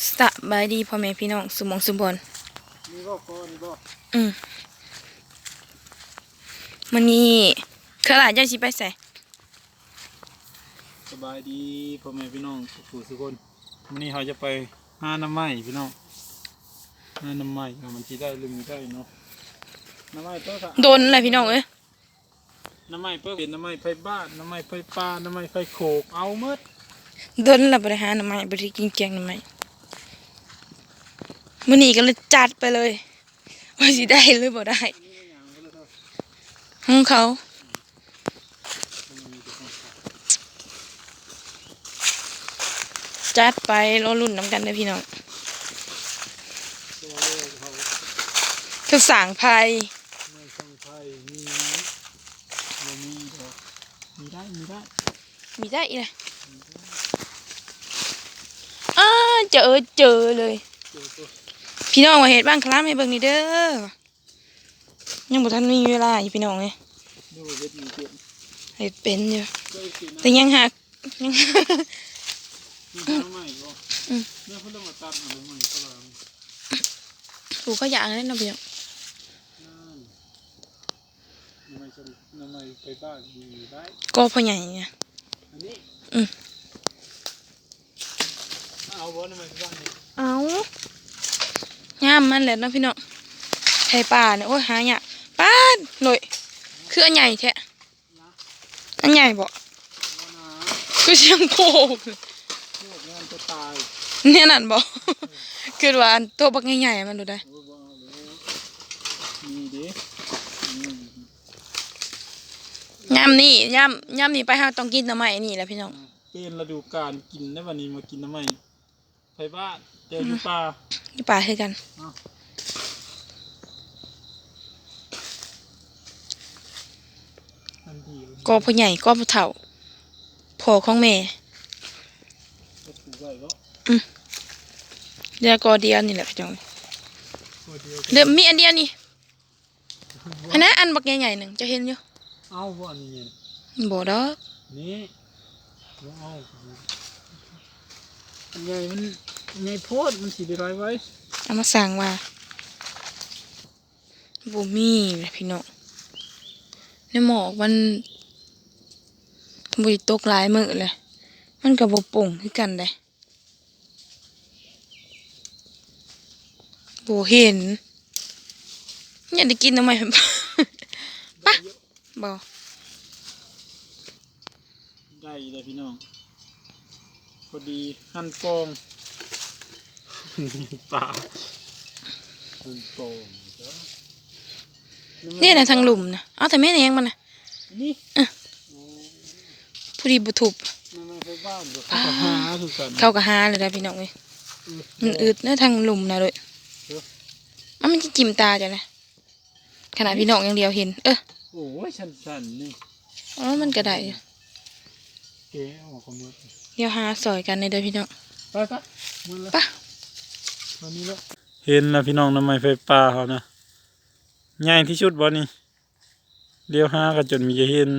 ສະບາຍດີພໍ່ແມ່ພີ່ນ້ອງສູ່ໝ່ອງສູ່ບ່ອນ. ນີ້ບໍ່ ນີ້ບໍ່? ອືມ. ມື້ນີ້ ເຄືອຫຼ້າເຈົ້າຊິໄປໃສ? ສະບາຍດີພໍ່ແມ່ພີ່ນ້ອງສູ່ຜູ້ສູ່ຄົນ. ມື້ນີ້ເຮົາຈະໄປຫາໜໍ່ໄມ້ພີ່ນ້ອງ, ຫາໜໍ່ໄມ້ ວ່າມັນຊິໄດ້ຫຼືບໍ່ໄດ້ເນາະ. ໜໍ່ໄມ້ເພິ່ນກະດົນແຫຼະພີ່ນ້ອງເອີຍ. ໜໍ່ໄມ້ເພິ່ນເປັນໜໍ່ໄມ້ໄຟບ້ານ, ໜໍ່ໄມ້ໄຟປ່າ, ໜໍ່ໄມ້ໄຟໂຂກ ເອົາໝົດ. ດົນລະບໍ່ໄດ້ຫາໜໍ່ໄມ້, ບໍ່ໄດ້ກິນແກງໜໍ່ໄມ້. ມື້ນີ້ກໍເລີຍຈັດໄປເລີຍ ວ່າຊິໄດ້ຫຼືບໍ່ໄດ້ ຂອງເຂົາ. ຈັດໄປ ລໍລຸ້ນນຳກັນເດີພີ່ນ້ອງ. ຄືສ້າງໄຟ ໄມ້ສ້າງໄຟ ມີ ບໍ່ມີດອກ. ມີໄດ້ ມີໄດ້ ມີໄດ້ອີກລະ. ອ້າ ເຈີ ເຈີເລີຍ. ເຈີ ເຈີ ພີ່ນ້ອງ ມາເຮັດບັ້ງຄະລາມໃຫ້ເບິ່ງນີ້ເດີ. ຍັງບໍ່ທັນມີເວລາຢູ່ພີ່ນ້ອງເອີຍ. ຍັງບໍ່ເຮັດ ເຮັດເປັນຢູ່. ແຕ່ຍັງຫາ ຍັງ ອືມ ແມ່ເພິ່ນເລີຍມາຕັດເອົາໃໝ່. ປູກຂະຫຍາງນັ້ນເນາະພີ່ນ້ອງ. ໜໍ່ໄມ້ ໜໍ່ໄມ້ໄຟບ້ານມີໄດ້ ກໍພໍ່ໃຫຍ່ນະ. ອັນນີ້ ອືມ. ເອົາບໍ່ ໜໍ່ໄມ້ໄຟບ້ານນີ້? ເອົາ ຍາມມັນແຫຼະເນາະພີ່ນ້ອງ. ໄຟປ່ານີ້ ໂອ້ຍ ຫາຍາກ. ປາດໂນ້ຍ ຄືອັນໃຫຍ່ແທ້. ອັນໃຫຍ່ບໍ່? ຄືສຽງໂຄກ ໂຄກ ແນວນັ້ນບໍ່? ເອີ ຄິດວ່າອັນໂຕບັກໃຫຍ່ໆ ມັນໂດດໄດ. ໂອ້ຍ ບໍ່ເອົາແລ້ວ ນີ້ເດ້. ອືມ. ຍາມນີ້ ຍາມ ຍາມນີ້ໄປ ເຮົາຕ້ອງກິນໜໍ່ໄມ້ນີ້ແຫຼະພີ່ນ້ອງ. ເປັນລະດູການກິນແລ້ວ ບັດນີ້ມາກິນໜໍ່ໄມ້. ໄປບ້ານ ແຕ່ຢູ່ ອືມ ປ່າ ຢູ່ປ່າຄືກັນ. ເອົາ ອັນດີ ກໍພໍ່ໃຫຍ່ ກໍຜູ້ເຖົ້າ ພໍ່ຂອງແມ່. ກໍປູກໄວ້ເນາະ. ອືມ. ເຫຼືອກໍດຽວນີ້ແຫຼະພີ່ນ້ອງ. ກໍດຽວ ເຫຼືອມີອັນດຽວນີ້. ຫັ້ນນະ ອັນບັກໃຫຍ່ໆໜຶ່ງ ເຈົ້າເຫັນຢູ່. ເອົາບໍ່ອັນນີ້? ບໍ່ດອກ ນີ້ ບໍ່ເອົາ. ອັນໃຫຍ່ມັນໃຫຍ່ໂພດ ມັນຊິໄດ້ຫຼາຍໄວ. ເອົາມາສ້າງວ່າ ບໍ່ມີແຫຼະພີ່ນ້ອງ. ໃນໝອກມັນບໍ່ໄດ້ຕົກຫຼາຍມື້ແຫຼະ ມັນກໍບໍ່ປົ່ງຄືກັນເດ້. ບໍ່ເຫັນ. ຍັງໄດ້ກິນໜໍ່ໄມ້ ປະ ບໍ່ ໄດ້ຢູ່ເດ້ພີ່ນ້ອງ. ພໍດີຫັ້ນປ່ອງ ປາ ຫັ້ນປ່ອງ. ນີ້ນະ ທາງລຸ່ມນະ. ເອົາ ແຕ່ແມ່ນຫຍັງມັນນະ? ນີ້ ເອີ ໂອ້ ຜູ້ດີບໍ່ທຸບ. ແມ່ນໄຟບ້ານບໍ່? ປາ ເຂົາກໍຫາຄືກັນ ເຂົາກໍຫາແລ້ວໄດ໋ພີ່ນ້ອງເອີຍ. ອືມ ມັນອຶດນະ ທາງລຸ່ມນະເລີຍ. ເອີ ມັນ ມັນຊິຈິ້ມຕາເຈົ້ານະ ຂະໜາດພີ່ນ້ອງຢ່າງດຽວເຫັນ. ເອີ ໂອ້ຍ ສັ້ນໆ ນີ້. ເອີ ມັນກໍໄດ້ຢູ່ ແກະອອກກໍໝົດ. ດຽວຫາຊ່ອຍກັນເດີພີ່ນ້ອງ. ໄປ ໄປ ໝົດແລ້ວ ໄປ ເທົ່ານີ້ແຫຼະ. ເຫັນແລ້ວພີ່ນ້ອງ ໜໍ່ໄມ້ໄຟປ່າເຮົານະ ໃຫຍ່ທີ່ສຸດບໍ່ນີ້? ຫຼຽວຫາກໍຈົນມີຈະເຫັນ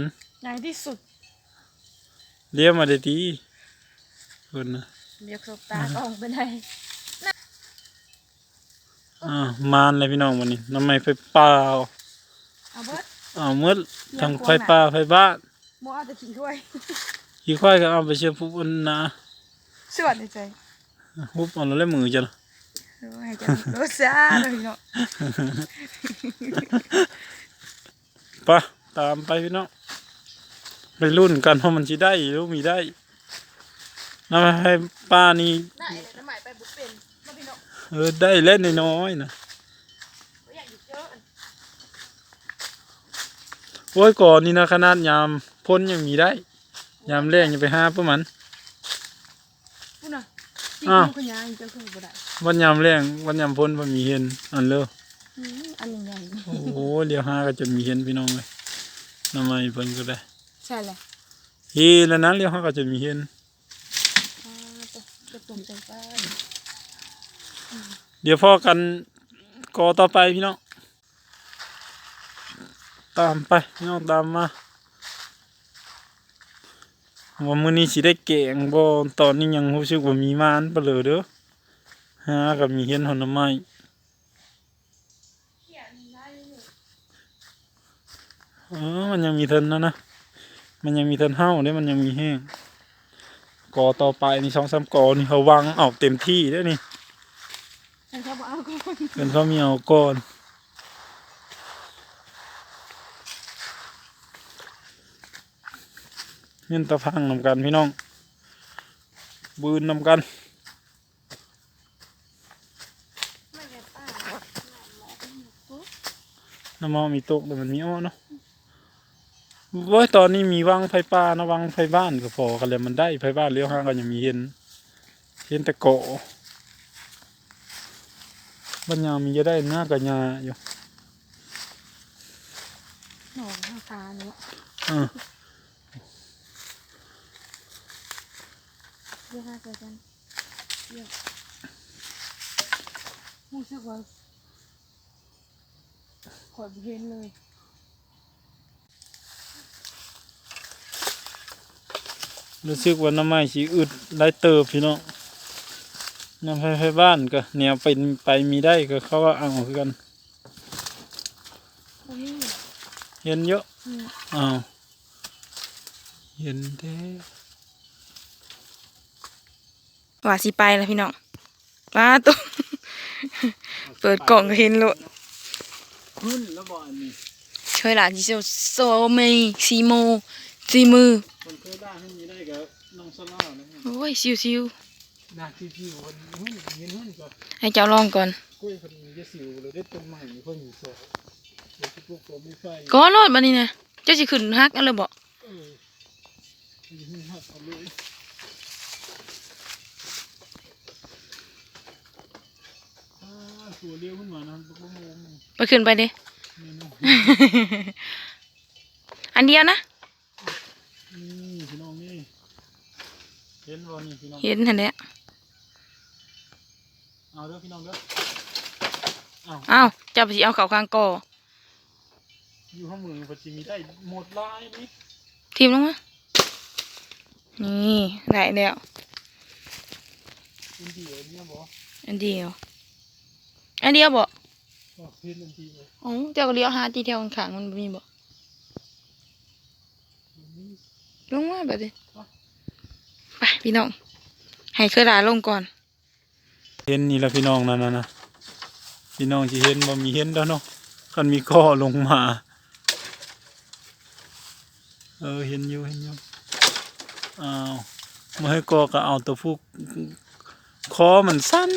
ໃຫຍ່ທີ່ສຸດ. ຫຼຽວມາໄດ້ຕິ ເພິ່ນນະ ຢາກສົບຕາກໍອອກໄປໄດ້. ອ້າວ ມານແລ້ວພີ່ນ້ອງ ບັດນີ້ ໜໍ່ໄມ້ໄຟປ່າ. ເອົາເບິດ ເອົາໝົດ ທັງໄຟປ່າໄຟບ້ານ. ບໍ່ເອົາແຕ່ຂີ້ຄວາຍ ຂີ້ຄວາຍກໍເອົາໄປເຊື່ອຜູ້ອັນນະ ສວນໃນໃຈ ຮຸບເອົາແລ້ວແຫຼະມືເຈົ້າ. ໂອ້ຍ ໃຫ້ເຈົ້າໂລຊາເນາະພີ່ນ້ອງ. ໄປ ຕາມໄປພີ່ນ້ອງ ໄປລຸ້ນກັນວ່າມັນຊິໄດ້ຫຼືບໍ່ໄດ້. ນຳໃຫ້ປ້ານີ້ ໄດ້ແລ້ວ ນຳໄມ້ໄປບໍ່ເປັນເນາະພີ່ນ້ອງ. ເອີ ໄດ້ແລ້ວນ້ອຍໆນະ ບໍ່ຢາກຢູ່ເຈີ. ໂອ້ຍ ກໍນີ້ນະ ຂະໜາດຍາມຝົນຍັງມີໄດ້ ຍາມແລ້ງຍັງໄປຫາປະມານ. ພຸ້ນນະ ຕິດຢູ່ຂະຫຍາງ ເຈົ້າຄືບໍ່ໄດ້. ວັນຍາມແລ້ງ ວັນຍາມຝົນບໍ່ມີເຫັນອັນເລີ. ອືມ ອັນໃຫຍ່ໆ. ໂອ້ໂຫ ຫຼຽວຫາກໍຈົນມີເຫັນພີ່ນ້ອງເອີຍ ໜໍ່ໄມ້ເພິ່ນກໍໄດ້. ໃຊ່ແຫຼະ ເຫັນແລ້ວນະ ຫຼຽວຫາກໍຈົນມີເຫັນ. ອ່າ ຕົກ ຕົກໃຈໄປ. ດຽວພໍ້ກັນກໍຕໍ່ໄປພີ່ນ້ອງ. ຕາມໄປພີ່ນ້ອງ ຕາມມາ ວ່າມື້ນີ້ຊິໄດ້ແກງບໍ່. ຕອນນີ້ຍັງຮູ້ສຶກວ່າມີມານປະເລີເດີ. ຫາກໍມີເຫັນຮອດໜໍ່ໄມ້. ເອີ ມັນຍັງມີເທິນນັ້ນນະ ມັນຍັງມີເທິນເຫົ່າເດ້ ມັນຍັງມີແຮງ. ກໍຕໍ່ໄປນີ້ ສອງສາມກໍນີ້ ເຮົາຫວັງເອົາເຕັມທີ່ເດ້ນີ້. ເພິ່ນເຂົາບໍ່ເອົາກ່ອນ ເພິ່ນເຂົາມີເອົາກ່ອນ. ເຫັນຕາພັງນຳກັນພີ່ນ້ອງ ບືນນຳກັນ. ນ້ຳເໝາະມີຕົກ ແຕ່ມັນມີເອາະເນາະ. ໂອ້ຍ ຕອນນີ້ມີວັງໄຟປ່າເນາະ ວັງໄຟບ້ານກໍພໍກັນແລ້ວ ມັນໄດ້ໄຟບ້ານແລ້ວ ຫາກໍຍັງມີເຫັນ ເຫັນແຕ່ເກາະ. ບັດຍາມມີຈະໄດ້ນາກະຍາຢູ່ ໜອງຫາຄານີ້. ເອີ ດຽວຫາໃສ່ກັນ ດຽວ ຮູ້ສຶກວ່າຂ້ອຍບໍ່ເຫັນເລີຍ. ຮູ້ສຶກວ່າໜໍ່ໄມ້ຊິອຶດຫຼາຍເຕີບພີ່ນ້ອງ. ນຳໄຟ ໄຟບ້ານກໍແນວເປັນໄປມີໄດ້ກໍເຂົາວ່າເອົາຄືກັນ. ບໍ່ມີ ເຫັນຢູ່ ອືມ ອ້າວ ເຫັນແທ້. ວ່າຊິໄປລະພີ່ນ້ອງ. ປາໂຕ ເປີດກ້ອງກໍເຫັນໂລດ. ຂຶ້ນແລ້ວບໍ່ອັນນີ້? ເຄີຍຫຼານຊິໂຊ ໂຊເມ ຊີໂມ ຊີມື. ມັນເຄີຍລາກໃຫ້ມີໄດ້ກໍນ້ອງສະຫຼາວນະ. ໂອ້ຍ ຊິວໆ ນາຊິວໆ ມັນ ເຫັນມັນກໍ ໃຫ້ເຈົ້າລອງກ່ອນ. ກ້ອຍເພິ່ນຈະຊິວແລ້ວເດັດຕົ້ນໄມ້ເພິ່ນຢູ່ຊອກ ດຽວຊິປຸກກໍມີໄຟ. ກໍໂລດບັດນີ້ນະ ເຈົ້າຊິຂຶ້ນຮັກເອົາເລີຍບໍ່? ເອີ. ໄປຂຶ້ນໄປເດ້ ອັນດຽວນະ. ນີ້ພີ່ນ້ອງນີ້ ເຫັນບໍ່ນີ້ພີ່ນ້ອງ? ເຫັນຫັ້ນແຫຼະ. ເອົາເດີພີ່ນ້ອງເດີ. ອ້າວ ເຈົ້າຊິເອົາເຂົ້າຂ້າງກໍ. ຢູ່ຫ້ອງມືເພິ່ນຊິມີໄດ້ໝົດຫຼາຍນີ້ ຖິ້ມລົງມາ. ນີ້ ໄດ້ແລ້ວ ອັນດຽວນີ້ບໍ່? ອັນດຽວ ອັນດຽວບໍ່? ອໍ ເຫັນອັນດຽວ. ເອົ້າ ເຈົ້າກໍລຽວຫາຕິແຖວຂ້າງໆ ມັນບໍ່ມີບໍ່? ບໍ່ມີ. ລົງມາບັດນີ້ ໄປ ໄປພີ່ນ້ອງ ໃຫ້ເຄີຍລາລົງກ່ອນ. ເຫັນນີ້ລະພີ່ນ້ອງ ນັ້ນນະ ພີ່ນ້ອງຊິເຫັນບໍ່? ມີເຫັນແລ້ວເນາະ ຄັນມີກໍລົງມາ. ເອີ ເຫັນຢູ່ ເຫັນຢູ່. ອ້າວ ມາໃຫ້ກໍ ກໍເອົາຕົວຜູ້ ຄໍມັນສັ້ນ.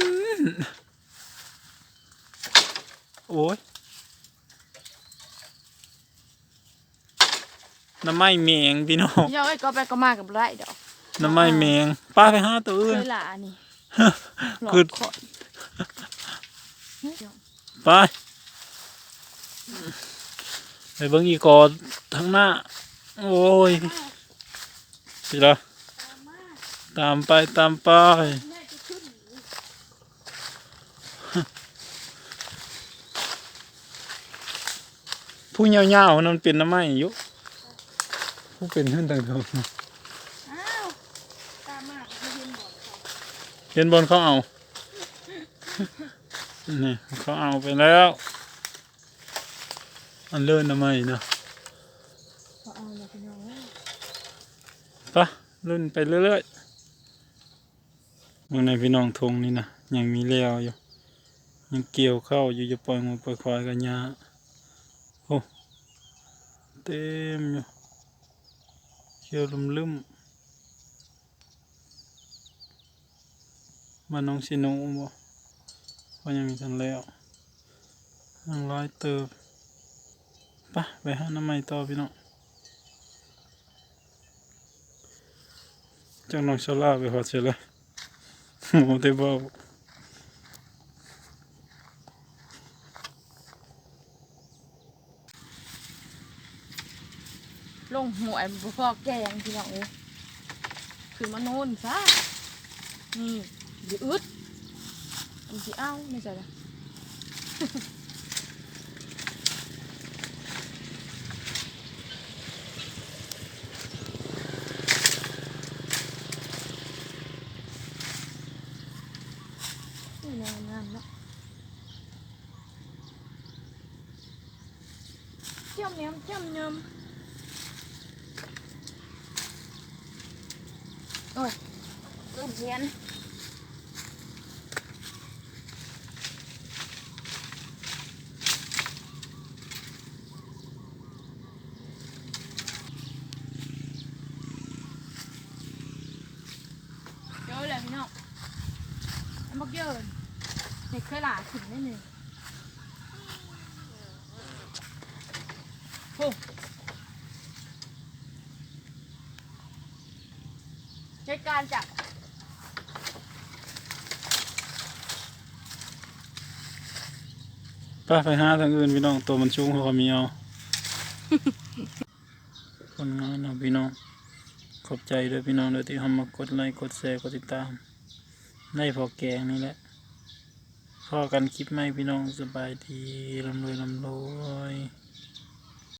ໂອ້ຍ. ໜໍ່ໄມ້ແມງພີ່ນ້ອງ. ເຈົ້າເອີຍ ກໍໄປກໍມາກໍບໍ່ໄດ້ດອກ ໜໍ່ໄມ້ແມງ. ໄປ ໄປຫາຕົວອື່ນ ເຄີຍລານີ້. ຄື ໄປ ໄປເບິ່ງອີກກໍທາງໜ້າ. ໂອ້ຍ ຊິລະ ຕາມໄປ ຕາມໄປ. ຜູ້ຍາວໆນັ້ນເປັນໜໍ່ໄມ້ຢູ່ ຜູ້ເປັນຫັ້ນຕ່າງຫາກ. ອ້າວ ຕາມມາ ເຫັນບ່ອນເຂົາ ເຫັນບ່ອນເຂົາເອົາ ນີ້ ເຂົາເອົາໄປແລ້ວ. ອັນເລີນໜໍ່ໄມ້ນະ ເຂົາເອົາແລ້ວພີ່ນ້ອງເອີຍ. ໄປ ລຸ້ນໄປເລື້ອຍໆ. ເບິ່ງໃນພີ່ນ້ອງ ທົ່ງນີ້ນະ ຍັງມີແລ້ວຢູ່ ຍັງກ່ຽວເຂົ້າຢູ່ ຢ່າປ່ອຍງົວປ່ອຍຄວາຍກັນຫຍ້າ. ໂອ້ ເຕັມຢູ່ ຂຽວລຶ້ມໆ. ບ້ານໜອງຊິໂນບໍ່? ເພາະຍັງມີທັນແລ້ວ ຍັງຫຼາຍເຕີບ. ໄປ ໄປຫາໜໍ່ໄມ້ຕໍ່ພີ່ນ້ອງ. ຈັກນ້ອງສາລາໄປຮອດໃສລະ ໂອ້ ແຕ່ເວົ້າ. ລົງຫ້ວຍບໍ່ພໍແກງພີ່ນ້ອງເອີຍ ຂຶ້ນມາໂນນຊະ. ນີ້ ຢ່າອຶດ ມັນຊິເອົາ ນີ້ໃສລະ. ເ ງາມໆເນາະ ຈ້ຳແໜມຈ້ຳແໜມ ໂອ້ຍ ເກີບຮຽນ. ເຈີແລ້ວພີ່ນ້ອງ ອັນບັກເຢີນີ້ ເຄີຍຫຼາຂຶ້ນໄດ້ນີ້ ໂອ້ ຈັດການຈ້ະ ໄປ ໄປຫາທາງອື່ນພີ່ນ້ອງ ໂຕມັນສູງເຮົາກໍມີເອົາ. ຜົນງານເນາະພີ່ນ້ອງ ຂອບໃຈເດີພີ່ນ້ອງເດີ ທີ່ເຂົ້າມາກົດໄລ ກົດແຊ ກົດຕິດຕາມ ໄດ້ພໍແກງນີ້ແຫຼະ ພໍ້ກັນຄລິບໃໝ່ພີ່ນ້ອງ ສະບາຍດີ ລ່ຳລວຍ ລ່ຳລວຍ.